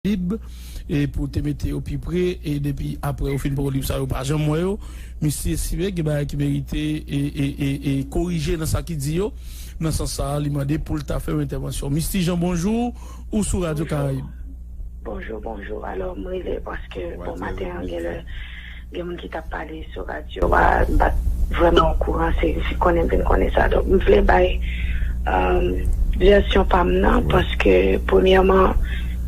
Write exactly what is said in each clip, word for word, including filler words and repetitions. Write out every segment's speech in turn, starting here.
lib, e pou te mete yo pi pre, e depi apre yo fin pran lib sa, yo pa janm wè yo. Misye, si gen bagay ki merite e, e, e, e korije nan sa ki di yo, nan sans sa a, li mande pou l ta fè yon entèvansyon. Misty Jean, bonjou, ou sou Radyo Karayib. Bonjou, bonjou. Alò, m rele paske bon maten an, gen lè gen moun ki t ap pale sou radyo a, m pa t vrèman okouran, se, se konnen m vin konnen sa. Donk, m vle bay vèsyon pa m nan, paske, premyèman,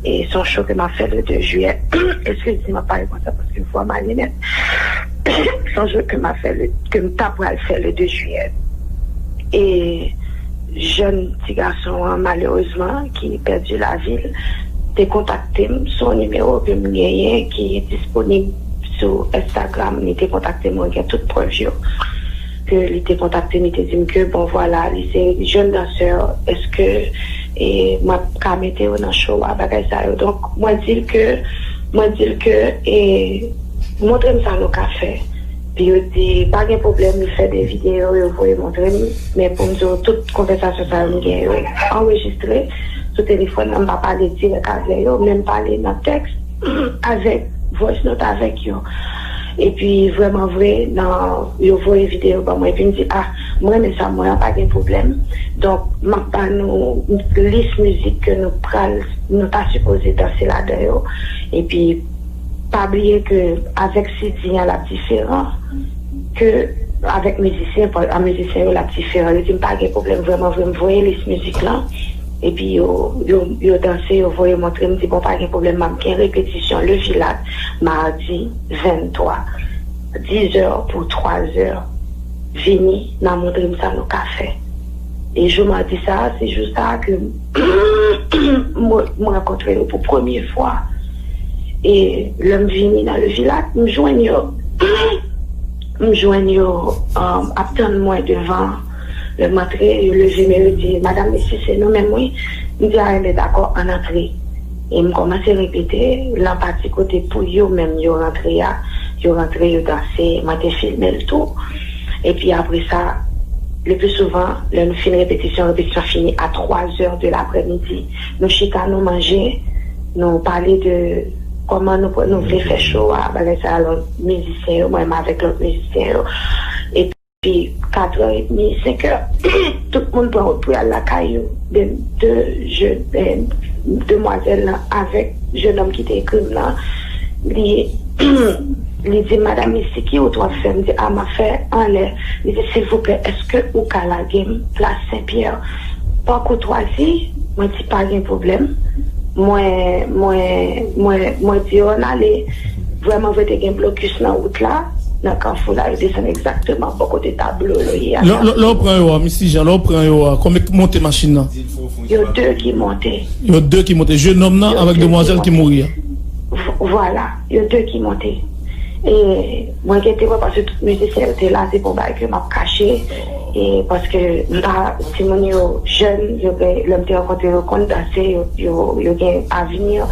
e se yon cho ke m ap fè le de jiyè. Eskize m, m ap pale konsa paske vwa m ale nèt. Se yon cho ke m ap fè, le, ke m ta pral fè le de jiyè. E jèn ti gason an, malerezman, ki pèdi lavi l, te kontakte m sou yon nimewo ke m genyen ki disponib sou Instagram. Li te kontakte m, mwen gen tout prèv yo. Ke li te kontakte m, li te di m ke, bon, vwala, li se jèn dansè, èske e, mwen ka mete yo nan show a, bagay sa yo. Donk, mwen di l ke, mwen di l ke, e, montre m sa nou ka fè. Pi yo di, pa gen pwoblèm, li fè de videyo, yo voye montre m. Men pou m di w, tout konvèsasyon sa yo, m gen yo anrejistre sou telefòn nan, m pa pale dirèk avè yo, men m pale nan tèks avèk voice note avèk yo. Epi, vrèman vre, nan, yo voye videyo ban mwen, epi m di, ah, m renmen sa, mwen an, pa gen pwoblèm. Donk, m ap ba nou lis mizik ke nou pral, nou ta sipoze danse ladan yo. Epi, pa bliye ke avèk C D an, l ap diferan ke avèk mizisyen, pa- a mizisyen yo, l ap diferan. Yo di m pa gen pwoblèm, vrèman vre, m voye lis mizik lan. Epi yo, yo, yo danse, yo voye montre m, di, bon, pa gen pwoblèm, m ap gen repetisyon Le Vilat, madi venntwa, dizè pou twazè. Vini, n a montre m sa nou ka fè. E jou madi sa a, se jou sa a ke m, m rankontre yo pou premye fwa. E lè m vini nan Le Vilat, m jwenn yo, m jwenn yo um, ap tann mwen devan. Lè m antre, yo leve men yo di, Madam Misty, se nou menm wi. M di, a enben, dakò, ann antre. E m kòmanse repete, lan pati kote pou yo menm yo rantre a, yo rantre, yo danse, mwen te filme l tou. Epi apre sa, le pli souvan, lè nou fin repetisyon, repetisyon fini a twazè de laprèmidi. Nou chita, nou manje, nou pale de kòman nou, nou vle fè show a, bagay sa, lòt mizisyen yo, mwen menm avèk lòt mizisyen yo. Epi, katrè edmi, senkè, tout moun pran wout pou y al lakay yo. De, de, je, eh, demwazèl lan avèk jennonm ki te ekri m lan, li, li di, Madam Misty, ki wout w ap fè? M di, a, m ap fè anlè. Li di, silvouplè, èske ou ka lage m plas Senpyè? Pa koutwazi, mwen di, pa gen pwoblèm. Mwen, mwen, mwen, mwen di yo ann ale. Vrèman vre, te gen blokis nan wout la, nan kafou la, yo desann egzakteman bò kote tablo yo ye a. Lè lè- lè w pran yo a, Misty Jean, lè w pran yo a, konbyen k monte machin nan? Yo de ki monte. Yo de ki monte. Jennonm nan avèk demwazèl ki mouri a. V- Vwala, yo de ki monte. E mwen gentan wè paske tout mizisyen yo te la, se pa yon bagay ke m ap kache. E paske m pa, timoun yo jèn, yo gen, lè m te rankontre yo, konn danse, yo, yo, yo gen avni.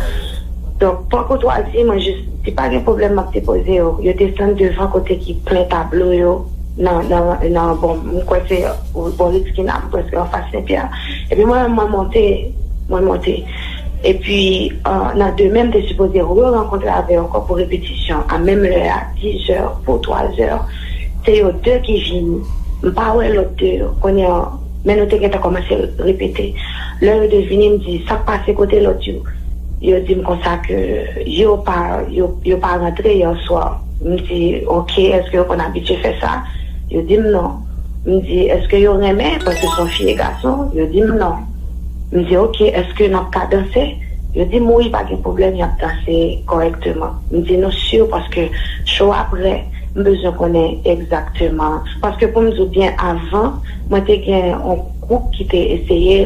Donk, pa koutwazi, mwen jis di pa gen pwoblèm, m ap depoze yo. Yo desann devan kote ki plen tablo yo, nan, nan, nan, bon, m kwè se bò Ritz Kina, prèske anfas Senpyè. Epi mwen menm, mwen monte, mwen monte. Epi, euh, nan demen, m te sipoze re-rankontre avè yo ankò pou repetisyon, a menm lè a, dizè pou twazè. Se yo de ki vini. M pa wè lòt de yo. Kounye a, men nou te gentan kòmanse repete. Lè yo de vini, m di, sa k pase, kote lòt yo? Yo di m konsa ke yo pa, yo, yo pa rantre yè swa. M di, oke, èske yo konn abitye fè sa? Yo di m non. M di, èske yo renmen? Paske se yon fi e gason. Yo di m non. M di, oke, èske n ap ka danse? Yo di m wi, pa gen pwoblèm, y ap danse kòrèkteman. M di nou si paske cho a prè, m bezwen konnen egzakteman. Paske pou m di w byen, avan, mwen te gen yon gwoup ki te eseye,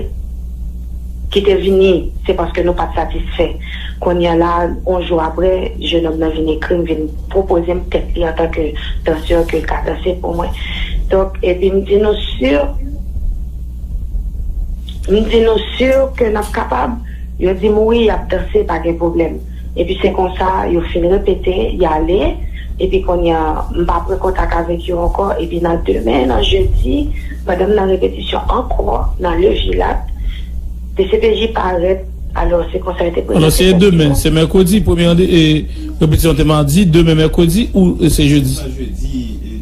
ki te vini, se paske nou pa t satisfè. Kounye a la, yon jou apre, jennonm nan vin ekri m, vin pwopoze m tèt li antanke dansè ke l ka danse pou mwen. Donk, epi m di nou si, m di nou si ke n ap kapab? Yo di m wi, y ap danse, pa gen pwoblèm. Epi se konsa, yo fin repete, y ale. Epi kounye a, m pa pran kontak avèk yo ankò. Epi nan demen, nan jedi, pandan m nan repetisyon ankò, nan Le Vilat, D C P J parèt Alò, se konsa yo te premye. Alò, se demen, se mèkredi, premye rande, e, repetisyon te madi, demen mèkredi ou, e, se jedi?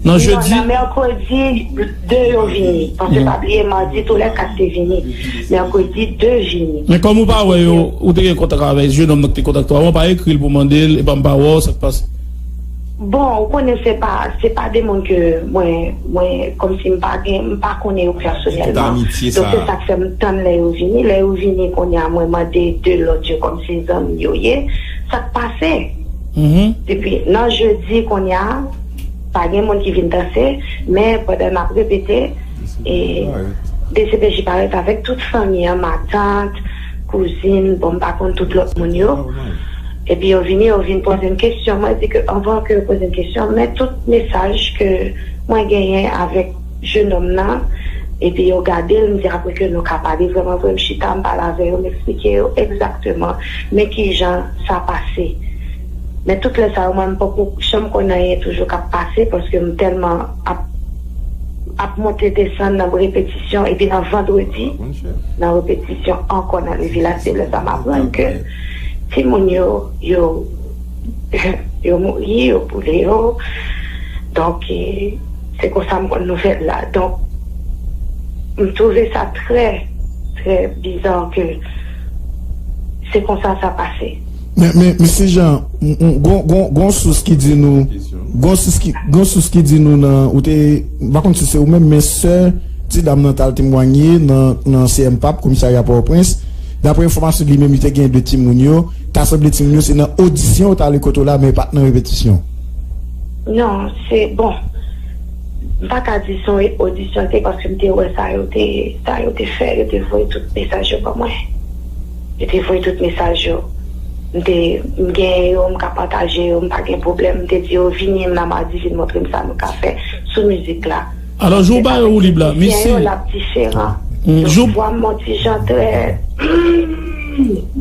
Nan jedi? Non, nan mèkredi, de yo vini. Paske pa bliye, madi, tou lè kat te vini. Mèkredi, de vini. Men kòm ou pa wè yo, ou te gen kontak avèk jennonm nan ki te kontakte w avan, ou pa ekri l pou mande l, epa m pa wè w, sa k pase? Bon, ou konnen se pa, se pa de moun ke mwen, mwen, kòmsi m pa gen, m pa konnen yo pèsonèlman. Donk, se sa k fè m tann lè yo vini. Lè yo vini, kounye a, mwen mande de lòt yo kòmsi zanmi yo ye. Sa k pase? Depi nan jedi, kounye a, pa gen moun ki vin danse, men pandan n ap repete, e D C P J parèt avèk tout fanmi an, matant, kouzin, bon, m pa konn tout lòt moun yo. Epi yo vini, yo vin poze m kesyon. Mwen di ke anvan ke yo poze m kesyon, men tout mesaj ke mwen genyen avèk jennonm nan, epi yo gade l, m di apre ke nou ka pale vrèman vre, m chita, m pale avè yo, m eksplike yo egzakteman men kijan sa pase. Men tout lè sa yo, mwen, m poko janm konn anyen toujou k ap pase, paske m tèlman ap, ap monte desann nan repetisyon, epi nan vandredi, nan repetisyon ankò nan le vilaj, se lè sa m aprann ke timoun yo, yo, yo mouri, yo boule yo. Donk, e, se konsa m konn nouvèl la. Donk, m twouve sa trè, trè biza ke se konsa sa pase. Men, men, mesye Jean, m, m, gon, gon, gon sous ki di nou, gon sous ki, gon sous ki di nou nan, ou te, m pa konn si se ou menm, men sè ti dam nan t al temwanye nan, nan C M pap, komisarya Pòtoprens. Daprè enfòmasyon li menm, li te gen de timoun yo, ta sanble timoun yo se nan odisyon yo t ale kote w la, men pa t nan repetisyon. Non, se, bon, m pa ka di se yon odisyon te, paske m te wè sa yo te, sa yo te fè, yo te voye tout mesaj yo ban mwen. Yo te voye tout mesaj yo. M te, m genyen yo, m ka pataje yo, m pa gen pwoblèm. M te di yo, vini nan madi, vin montre m sa nou ka fè sou mizik la. Alò, jou w ba yo woulib la, misi. Mizisyen yo, l ap diferan. Jou vwa m yon ti jan trè.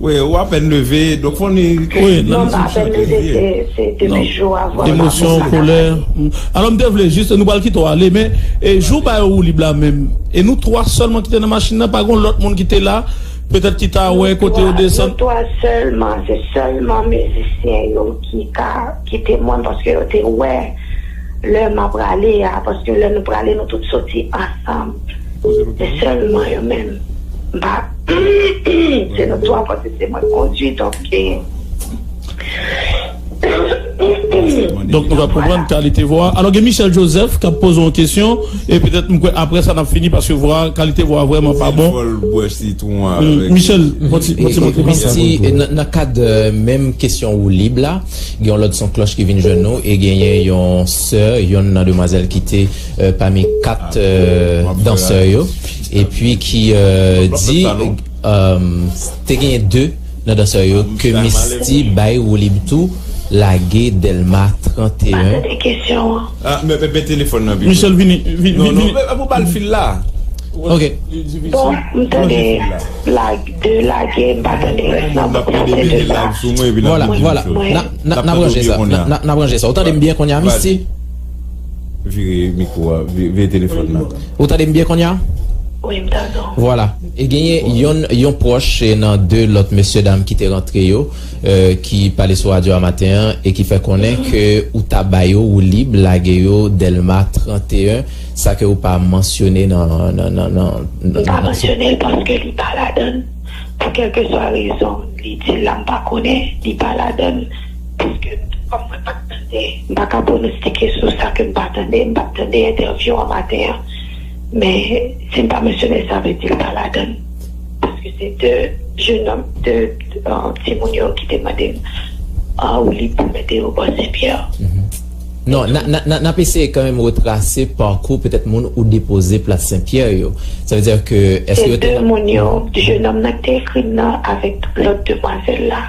Wi, ou apèn leve, donk fò ni... Wi, non, m pa apèn leve, se, se depi jou avan. Emosyon, kolè. Alò, m te vle jis, nou pral kite w ale, men, e, jou w ba yo woulib la menm, e nou twa sèlman ki te nan machin nan, pa gen lòt moun ki te la, petèt ki ta wè kote yo desann. Nou twa sèlman, se sèlman mizisyen yo ki ka, ki temwen, paske yo te wè lè m ap prale a, paske lè nou prale, nou tout soti ansanm. Se sèlman yo menm. M pa, se nou twa, paske se mwen k kondui, donk, e, Donk, nou ka konprann kalite vwa. Alò, gen Michel Joseph k ap poze yon kesyon, e petèt, m kwè, apre sa, n ap fini, paske vwa, kalite vwa vrèman pa bon. Michel, yon ti, yon ti montre. Misty, nan, nan kad, euh, menm kesyon woulib la, gen yon lòt son klòch ki vin jwenn nou, e genyen yon sè, yonn nan demwazèl ki te, euh, pami kat, euh, dansè yo, epi ki, euh, di, euh, te genyen de nan dansè yo ke Misty bay woulib tou, lage Dèlma trannteyen. Pa tande kesyon an. Ah, men, men, men telefòn nan pi. Michel, vini, vini, non, non, vini. Men, men, ou ba l fil la. Ok. Bon, m tande lage, de lage, m pa tande rès nan, bon, sa se de sa. Vwala, vwala. N a, n a, n a ranje sa. N a, n a, n a ranje sa. Ou tande m byen kounye a, Misty? Vire mikwo a, vi-, vire telefòn nan. Ou tande m byen kounye a? Wi, m tande w. Vwala. E genyen yon, yon pwòch, e, nan de lòt mesye dam ki te rantre yo, e, ki pale sou radyo a maten an e ki fè konnen ke ou ta ba yo woulib, lage yo Dèlma trannteyen, sa ke ou pa mansyone nan, nan, nan, nan, nan, nan, m pa mansyone l paske li pa ladan l. Pou kèlkeswa rezon, li di l la, m pa konnen, li pa ladan l. Paske, kòm mwen pa t tande, m pa ka pwonostike sou sa ke m pa tande, m pa t tande entèvyou an maten an. Men, si m pa mansyone l, sa vle di l pa ladan l. Paske se de jennonm, de, euh, timoun yo ki te mande m, euh, woulib pou mete yo bò Senpyè. Non, n a, n a, n a, n ap eseye kanmenm retrase pakou petèt moun ou depoze Plas Senpyè yo. Sa vle di ke, èske yo te... Se de moun yo, jennonm nan ki te ekri m nan avèk lòt demwazèl la.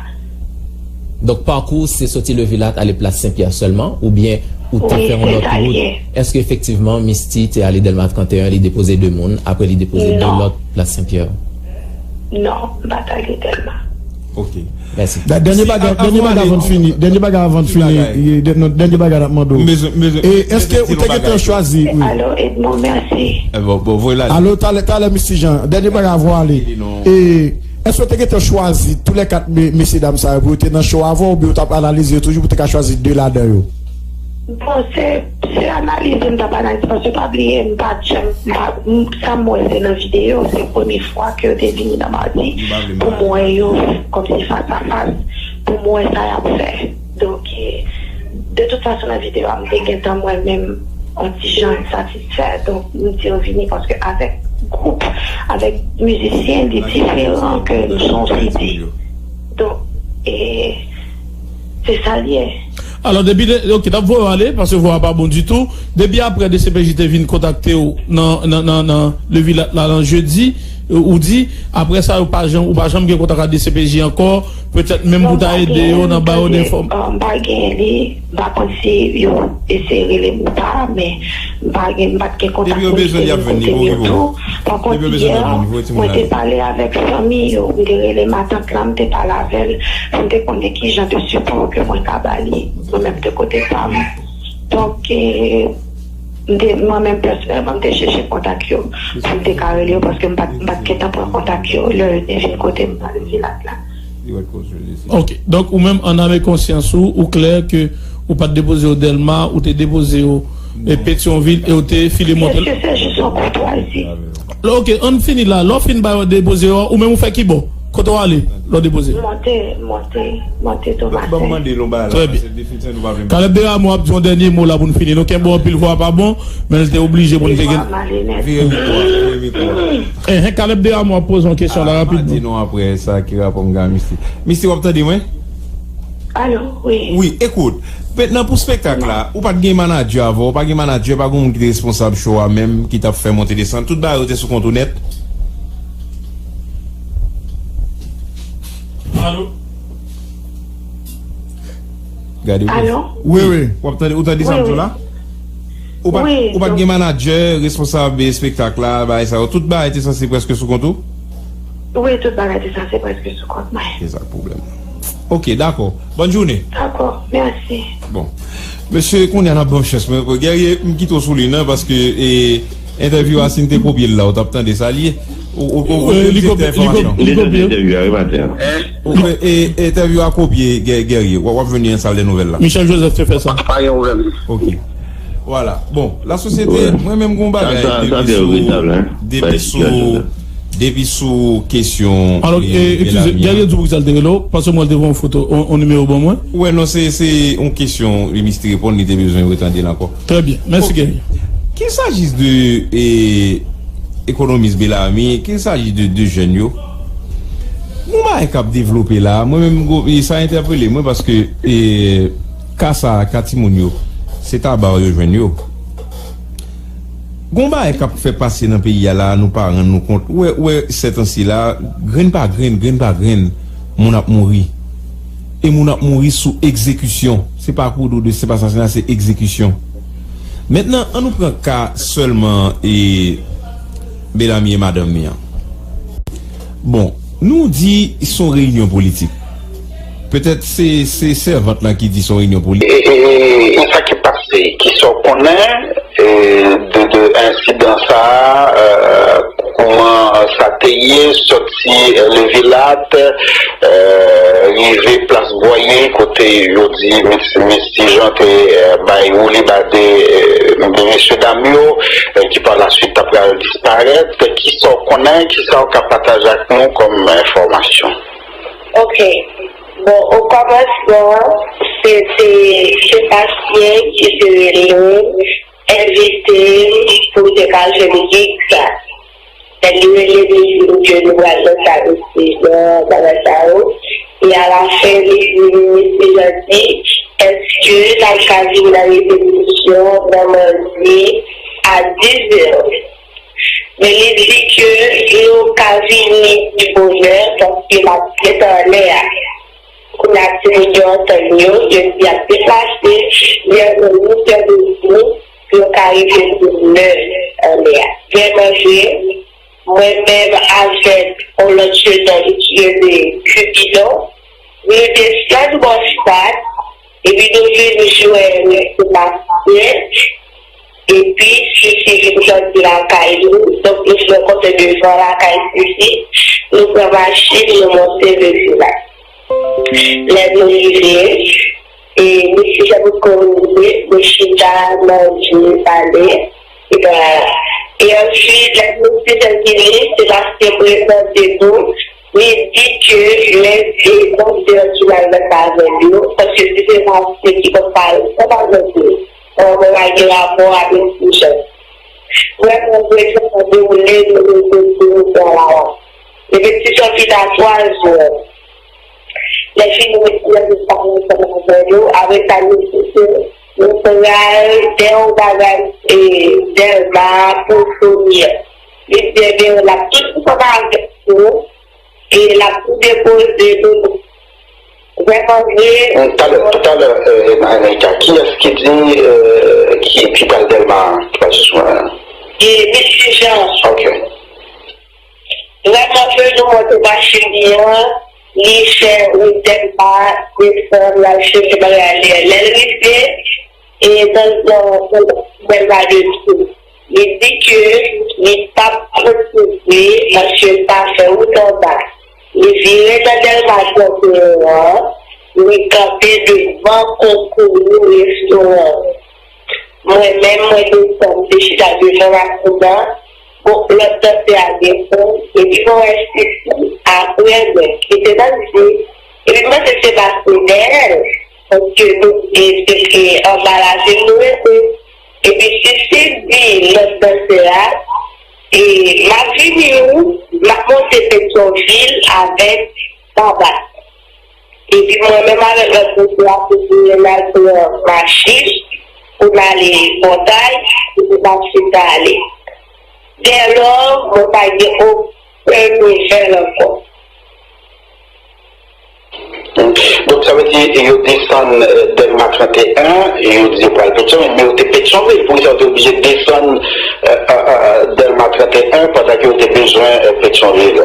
Donk, pakou se soti Levilat ale Plas Senpyè sèlman, oubyen ou te fè yon lòt wout? Wi, se sa l ye. Èske efektivman Misty te ale Dèlma trannteyen, li depoze de moun, apre li depoze de lòt Plas Senpyè? Non, m pa t ale Dèlma. Ok. Mèsi. Dènye bagay, dènye bagay avan n fini, dènye bagay avan n fini, dènye bagay n ap mande w. E èske ou te gentan chwazi? Alo, Edmond, mèsi. Alo, talè, talè, Misty Jean, dènye bagay avan w ale. E Èske w te gentan chwazi tou lè kat me- mesye dam sa yo pou yo te nan show avè w, oubyen w t ap analize yo toujou pou w te ka chwazi de ladan yo? Bon, se se analize m t ap analize, paske pa bliye, m pa t janm, m pa, m- sa m wè se nan videyo, se premye fwa ke yo te vini nan Madi pou m wè yo kòmsi fas a fas, pou m wè sa y ap fè. Donk, e, de tout fason, nan videyo a, m te gentan mwen menm yon ti jan satisfè. Donk, m di yo vini paske avèk gwoup, avèk mizisyen, li diferan ke nou se yon seri de. Donk, e, se sa l ye. Alò, depi de, ok, n ap voye w ale, paske vwa a pa bon ditou. Depi apre D C P J te vin kontakte w nan, nan, nan, nan Levilat la, nan jedi, ou di, apre sa, ou pa janm, ou pa janm gen kontak ak D C P J ankò, petèt menm pou ta ede yo nan ba yo de enfòm. M pa gen li, m pa konn si yo eseye rele m ou pa, men m pa gen, m pa t gen kontak pou m te vin kote m yo tou. Pa kont, yè, mwen te pale avèk fanmi yo, m te rele matant lan, m te pale avè l, pou m te konnen ki jan de sipò ke mwen ka ba li, mwen menm de kote pa m. Donk, e, m te, mwen menm pèsonèlman, m te chèche kontak yo, pou m te ka rele yo, paske m pa t, m pa t gentan pran kontak yo, lè yo te vin kote m nan Levilat la. Ok, donk ou menm, an ame konsyans ou, ou klè ke ou pa t depoze yo Dèlma, ou te depoze yo e Petyonvil e ou te file monte l. Èske se jis yon koutwazi? Ok, ann fini la. Lè w fin ba yo depoze yo, ou menm ou fè ki bò? Kote w ale lè w depoze? Monte, monte, monte Tomasen. Trè byen. Kalèb Deramo ap di yon dènye mo la pou n fini. Nou kenbe w anpil, vwa a pa bon, men l te oblije pou n te gen. Vire mikwo a, vire mikwo a. Enhen, Kalèb Deramo ap poze yon kesyon la rapidman. Di nou apre sa ki rapò m gen a Misty. Misty, w ap tande mwen? Alo, wi. Wi, ekout. Mentnan pou spektak la, ou pa t gen manadjè avè w, ou pa gen manadjè, pa gen moun ki te responsab show a menm, ki t ap fè monte desann. Tout bagay yo te sou kont ou nèt. Alo? Gade. Alo? Wi, wi. W ap tande, ou tande sa m di w la? Ou pa, ou pa t gen manadjè, responsab espektak la, bagay sa yo. Tout bagay te sanse prèske sou kont ou? Wi, tout bagay te sanse prèske sou kont mwen. Se sa k pwoblèm nan. Ok, dakò. Bòn jounen. Dakò, mèsi. Bon. Mesye, kounye a n ap ban w chans. Mwen, Guerrier, m kite w sou liy nan paske e, entèvyou a, si n te kopye l la, ou t ap tande sa l ye. Ou, ou, ou, ou te fè enfòmasyon. Li kopye entèvyou a, wi, maten an. Ou fè, e, entèvyou a kopye, Guerrier. W ap vini nan sal de nouvèl la. Michel Joseph te fè sa. Pa gen pwoblèm. Ok. Vwala. Bon, lasosyete, mwen menm gon bagay depi sou, depi sou kesyon. Alò, eskize, Guerrier di w poukisa l te rele w, paske mwen te voye yon foto, yon nimewo ban mwen. Wè, non, se, se yon kesyon, Misty reponn, li te bezwen retande l ankò. Trè byen. Mèsi, Guerrier. Qu'il s'agisse de e, ekonomis Bellarmine, qu'il s'agisse de, de jèn yo, gon bagay k ap devlope la, mwen menm, sa entèpele mwen paske e, ka sa, ka timoun yo, se Taba yo jwenn yo. Gon bagay k ap fè pase nan peyi a la, nou pa rann nou kont. Ou wè, ou wè, sètansi la, grenn pa grenn, grenn pa grenn, moun ap mouri. E moun ap mouri sou egzekisyon. Se pa kou dou de, se pa sasina, se egzekisyon. Mentnan, an nou pran ka sèlman e Bellarmine e madanm li an. Bon, nou di se yon reyinyon politik. Petèt se, se sèvant lan ki di se yon reyinyon politik. E, e, e sa ki pase, ki sa w konnen e, de, de ensidan sa a, e, kouman sa te ye, sòti Levilat, e, rive Plas Bwaye, kote yo di Mis, Misty Jean te e, bay woulibade e, mesye dam yo, e, ki pa la swit ta pral disparèt. Ki sa w konnen, ki sa w ka pataje ak nou kòm enfòmasyon? Ok. Bon, o kòmansman, se te Sebastien ki te rele m, envite m pou m te ka jwenn gig sa. Lè li rele m, li di m ke nou pral nan sal mesye, nan bagay sa yo. E alafen, li di m, mesye Jean di, èske n ap ka vin nan repetisyon nan madi a dizè? Men li di ke nou ka vini pi bonè paske l ap gentan anlè a. Kounye a timoun yo antann yo, yo di y ap deplase, lè yo rive midi, yo ka rive bonè anlè a. Vrèman vre, mwen menm avèk yon lòt jennonm ki rele Cupidon, nou desann bò stad, epi nou vin jwenn Sebastien, Epi, Sisi vin sòti lakay li. Donk, nou fè yon konsèy devan lakay Sisi. Nou pran machin, nou monte Vevila. Lè nou rive, e, mesye Jan poko rive, nou chita, manje, pale. E, e answit, lè mesye Jan vini, Sebastien prezante nou. Li di ke lè se konsèy ki mal nan kay avèk yo, paske si se pa se ki konn pale ansanm avèk yo, mwen pa gen rapò avè Ti Jan. Vrèman vre, jan sa dewoule, nou rete sou wout la la. Epi Ti Jan vin a twa zè. Lè fini, mesye an vin pale ansanm avè yo, apre sa, nou di ke nou pral dèyè bagay, e, Dèlma pou Sonia. Li di, ebyen, l ap tout ansanm avèk nou. E l ap tou depoze nou. Vrèman vre. Talè, talè, Anita, kiyès ki di, euh, ki, ki pral Dèlma, ki pral sou mwen? E mesye Jan. Ok. Vrèman vre, nou monte machin li an, li fè wout Dèlma, desann, l al chèche bagay li an. Lè l rive, e nan zòn Bèlma de tou. Li di ke li p ap retounen paske l pa fè wout anba. Li vire nan Dèlma trannteyen an, li kanpe devan Kokonou restoran. Mwen menm, mwen desann, m te chita devan machin nan. Bon, lòt dansè a desann, epi mwen wè Sisi apre mwen, ki te nan lide, epi m panse se pase dèyè l. Paske nou, e, e, e, anba ravin nou rete. Epi Sisi di lòt dansè a, e, m ap vini wi, m ap monte Petyonvil avèk Baba. Epi mwen menm avèk lòt dansè a, Sisi, n al pran machin pou n ale Pòtay, epi n ap chita ale. Dèlò, mwen pa gen okenn nouvèl ankò. Donk, sa vle di, yo desann, euh, Dèlma trannteyen, yo di yo pral Petyonvil, men yo te Petyonvil. Poukisa yo te oblije desann, euh, euh, euh, Dèlma trannteyen pandan ke yo te bezwen, euh, Petyonvil?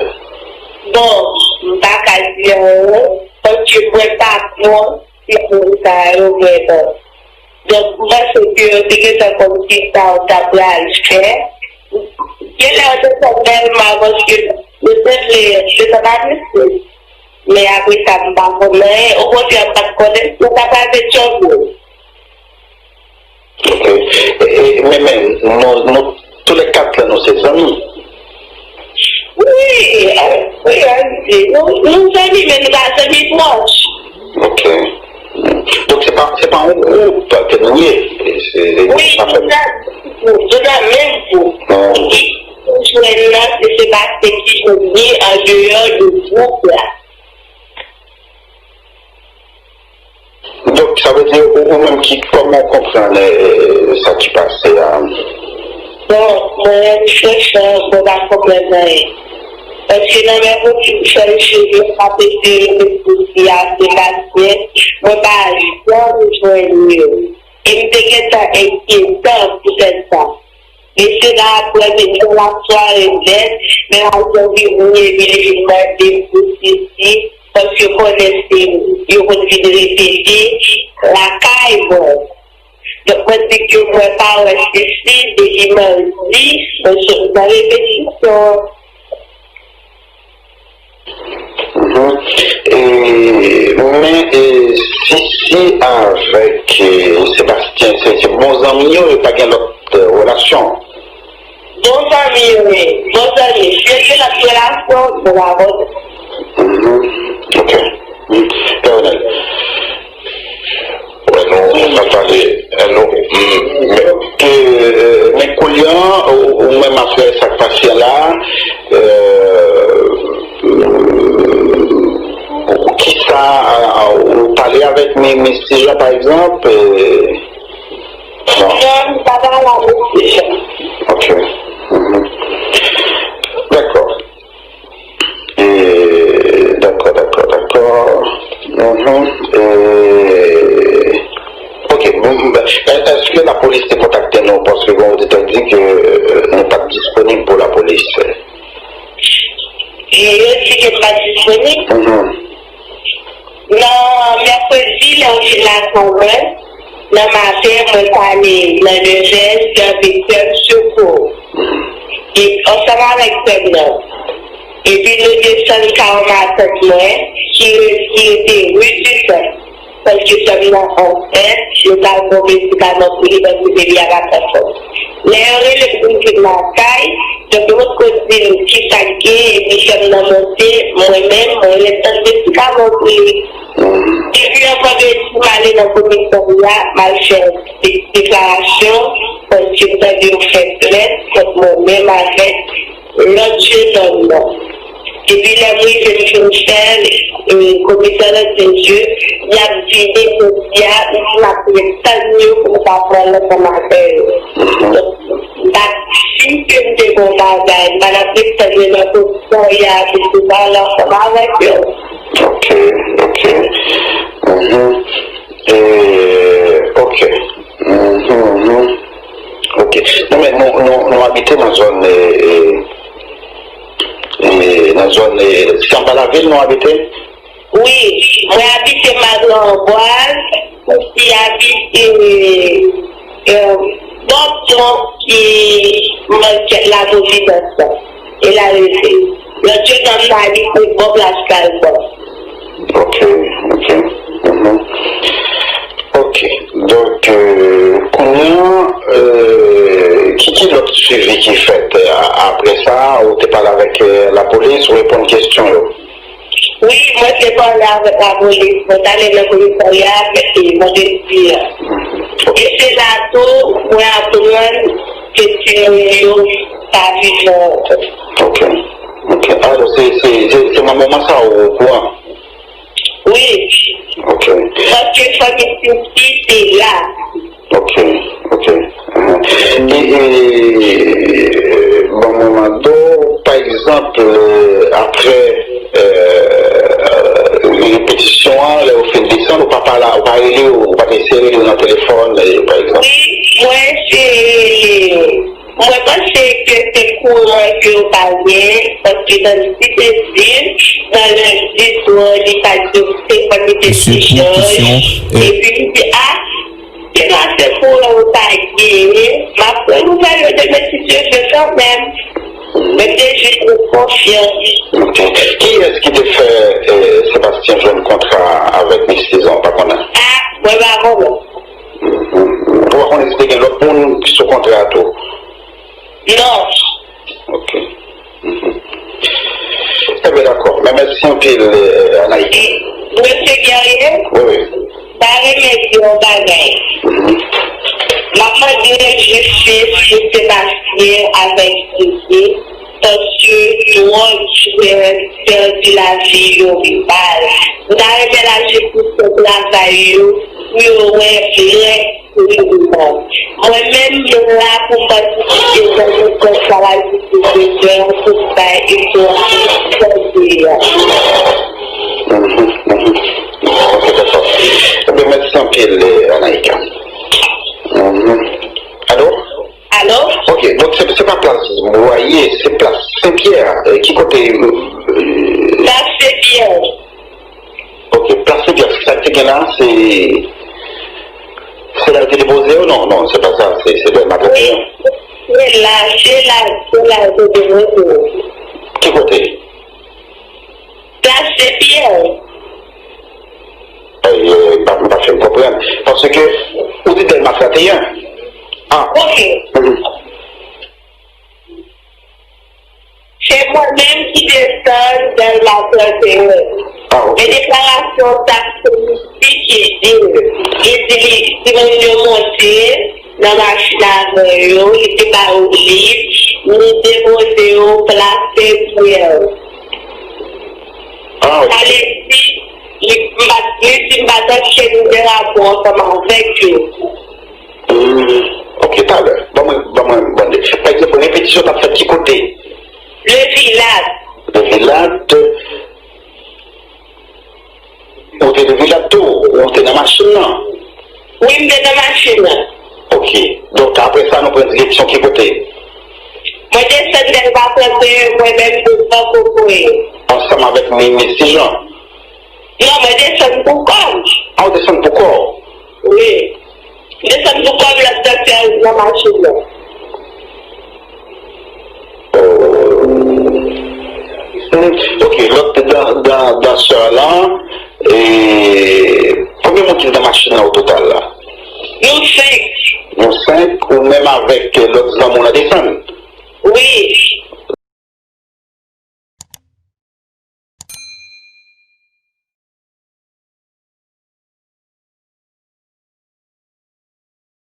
Bon, m pa ka di anyen, paske mwen pa kwè se moun sa yo vrèman. Donk, m panse ke yo te gentan konn kisa yo ta pral fè. Genlè yo te fè Dèlma paske yo te vle, yo te pa vle fè. Men apre sa, m pa konn anyen. Okontrè, m pa t konnen si yo ta pral Petyonvil. Ok. E, e, men, men, nou, nou, toulèkat la, nou se zanmi. Wi, wi, ann di. Nou, nou zanmi, men nou pa zanmi pwòch. Ok. Donk, se pa, se pa yon gwoup ke nou ye. Se, se, wi, nou nan gwoup, nou nan menm gwoup. Ki jwenn nan, se, se pa se ki jwenn li an deyò de gwoup la. Donk, sa vle di, ou, ou menm ki, kòman w konprann, eh, sa ki pase a? Bon, mwen menm, franchan, mwen pa konprann anyen. Paske nan menm motiv chanje yo ap eseye met sou fi a, Sebastien, mwen pa janm jwenn yo. E m te gentan enkyete pou tèt sa. Mesye nan apre vin nan lasware nèt, men lajan vini epi li vin mande pou Sisi, paske konnen se yo konn vin repete lakay mwen. Donk, mwen di ke mwen pa wè Sisi depi madi, mwen sot nan repetisyon. Mhm. E, men, e, Sisi avèk, e, Sebastien, se, se bon zanmi yo, yo pa gen lòt, e, relasyon? Bon zanmi yo ye, bon zanmi. Si yo gen lòt relasyon, mwen pa konnen. Mhm. Ok. Mhm. Pè Ronald. Wè, nou, nou pa pale, e, nou, mm, men, ke, men kounye a, ou, ou menm apre sa k pase la, e, kisa, a, a, ou pale avèk mi-, mesye Jan, pa egzanp, e, non. Non, m pa pale avèk mesye Jan. Ok. Mhm. Dakò. E, dakò, dakò, dakò. Mhm. E, ok, bon, ben, è-, èske lapolis te kontakte nou? Paske gen yon oditè di ke, euh, nou pa t disponib pou lapolis. E yo di ke m pa t disponib? Mhm. Nan mèkredi, lè yo vin lakay mwen, Nan maten, mwen t ale nan nevè, sèvi frè m Soukou. E, ansanm avèk frè m nan. Epi nou desann kay matant mwen, ki re-, ki rete ri Ditan. Paske sè m nan ansent, yo t al pran medikaman pou li, paske bebi a pa t anfòm. Lè yo rele m pou m vin lakay, donk yo potko di m kisa k gen, epi sè m nan monte, mwen menm, mwen rele tann medikaman pou li. Epi yon vandredi, m ale nan komisarya, m al fè de-, deklarasyon, paske m tande yo fè plent kont mwen menm avèk lòt jenòm nan. Epi lè m rive, m fin fè l, e, komisè nan di m ke y ap vini jodi a, m ap ret tann yo pou m ka pran l ansanm avè yo. Donk, m pa t si ke m te gen yon bagay, m pa t ap ret tann yo nan pozisyon y a, pou m te pale ansanm avèk yo. Ok, ok. Mhm. E, ok. Mhm, mhm. Ok. Non, men nou, nou, nou abite nan zòn, e, e, e, nan zòn, e, se anba lavil nou abite? Wi, mwen abite Madan Anbwaz, mwen abite, e, bò pon ki manyèt Laprovidans lan. E la rete. Lòt je nan Mali, se bò plas Kalbò. Ok, ok. Mhm. Ok. Donk, euh, kounye a, euh, ki, ki lòt swivi ki fèt, euh, a-, apre sa, ou te pale avèk, euh, lapolis, ou reponn kesyon yo? Wi, mwen te pale avèk lapolis. Mwen t ale nan komisarya a, mèkredi, vandredi a. Mhm. Ok. E se la tou, mwen aprann ke timoun yo pa vivan ankò. Ok. Ok. Alò, se, se, se, se nan moman sa ou okouran? Wi. Ok. Paske fanmi Titi te la. Ok, ok. Mhm. E, e, ban mwen mande w, pa egzanp, euh, apre, euh, repetisyon an, lè yo fin desann, ou pa pale, ou pa rele yo, ou pa eseye rele yo nan telefòn, e, pa egzanp? Wi, mwen eseye rele yo. Mwen panse ke se kouran ke yo pa gen, paske nan Titi te di, nan lendi swa, li pa t gen senkant minit echanj, epi m di, a, se pa se kouran yo pa genyen, m ap pran nouvèl yo demen si Dye vle kanmenm. Men m te jis gen konfyans. Ok. Kiyès ki te fè, eh, Sebastien jwenn kontra avèk Miss Saison, pa konnen? A, mwen pa konnen. Mhm. Ou pa konnen si te gen lòt moun ki sou kontra a tou? Non. Ok. Mhm. Ebyen, dakò. Men mèsi anpil, eh, Anaïka. E, mesye Guerrier, wi, wi, m ta renmen di yon bagay. Mhm. M ap mande jistis pou Sebastien avèk Titi, paske twòp jèn pèdi lavi yo mal. M ta renmen lajistis fè travay yo pou yo wè vrè Mwen menm, mwen la pou m patisipe nan yon travay pou pwofesè an, pou m bay egzanp pou peyi a. Mhm, mhm. Ok, dakò. Ebyen, mèsi anpil, eh, Anaïka. Mhm. Alo? Alo? Ok, donk se, se pa plas Bwaye, se plas Senpyè. Eh, ki kote, eh, plas Senpyè. Ok, plas Senpyè, sa ki te gen la, se, se la yo te depoze yo? Non, non, se pa sa, se, se Dèlma trannteyen. Wi, se la, se la, se la yo te depoze yo. Ki kote? Plas Senpyè. Eh, eh, pa, pa fè m konprann. Paske, ou di Dèlma trannteyen. Ah. Ok. Mhm. Se mwen menm ki desann Dèlma trannteyen. Ah, ok. Men deklarasyon sa se Titi ki di l. Li di li, timoun yo monte nan machin avè yo, li te ba yo lib, li depoze yo plas Senpyè. Ah, ok. Sa vle di, li, m pa, li di m pa t ankenn rapò ansanm avèk yo. Hmm, ok, talè. Ban mwen, ban mwen, ban mwen. Pa egzanp, repetisyon t ap fèt ki kote? Le Vilat. Le Vilat. Ou te Le Vilat tou? Ou te nan machin nan? Wi, m te nan machin nan. Ok. Donk, apre sa, nou pran direksyon ki kote? Mwen desann Dèlma trannteyen, mwen menm, devan Kokoye. Ansanm avèk Minis Jean? Non, mwen desann pou kò m. Ah, ou desann pou kò w? Wi. nan machin nan. Hmm, ok, lòt dan, dan, dansè la, e, konbyen moun ki te nan machin nan o total la? Nou senk. Nou senk, ou menm avèk lòt zanmi w la desann? Wi.